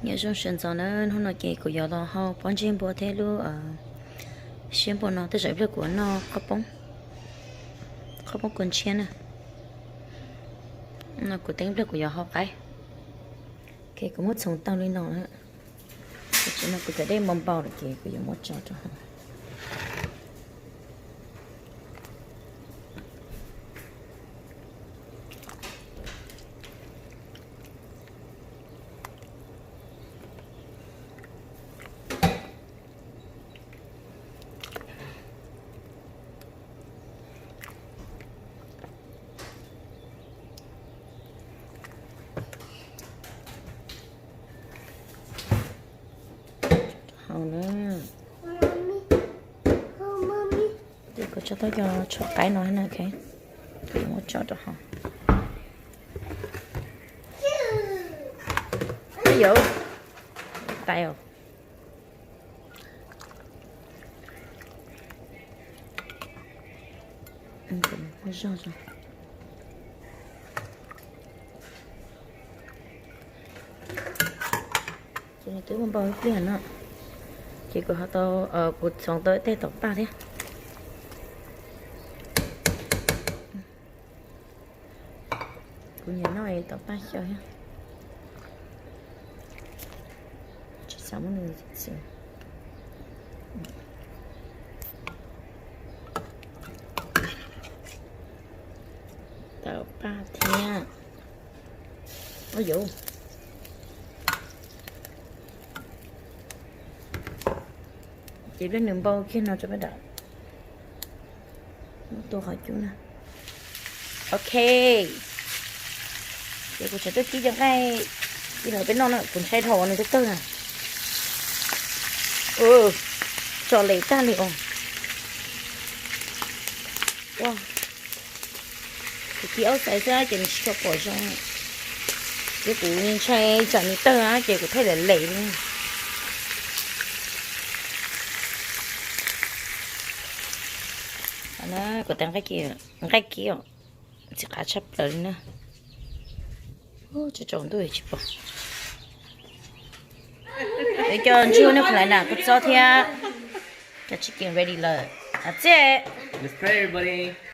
Nyob zoo sawv ntxov na, hnub no ces kuv yuav los hau pob ntseg npua thiab lub siab npua no, tej zaum ib pliag kuv noj qhob poob kua ntshiab na. No kuv teeb ib pliag kuv yuav hau qaib. Ok, kuv muab txhoov tau li no na. Tam sim no kuv cov dej npau npau lawm ces kuv yuav muab tso rau hauv. Hau na. Ces kuv tso tau cov tsho qaib no na, ok. Kuv muab tso rau hauv. Yuav, qaib os. Zog zog. Ces nws twb npau ib pliag no, ces kuv ho tau, kuv txhoov tau ib teg taum paj thiab. Kuv nyiam noj taum paj xyaw thiab. Tsis xav muab nws txiv. Taum paj thiab. Ua yuav. Ces pliag nws npau kiag no rau peb dam. Muab tua qhov cub na. Ok. Ces kuv tsam tuaj kib cov nqaij, kib los peb noj na, kuv ntshai dhau ua nws tawg tawg na. Tso lem tag li os. Kuv kib auj xaiv xwb ces nws tsis tshua pom zoo. Ces kuv ntshai tsam nws tawg ces kuv thiaj lem lem li. Kuv tais nqaij kib os, txiv qav tshaj plaws li na. Tsaus ntuj tsis pom. Cov ntsuag nej qhov lawv nam kua txob thiab. Cov chicken ready lawm. That's it.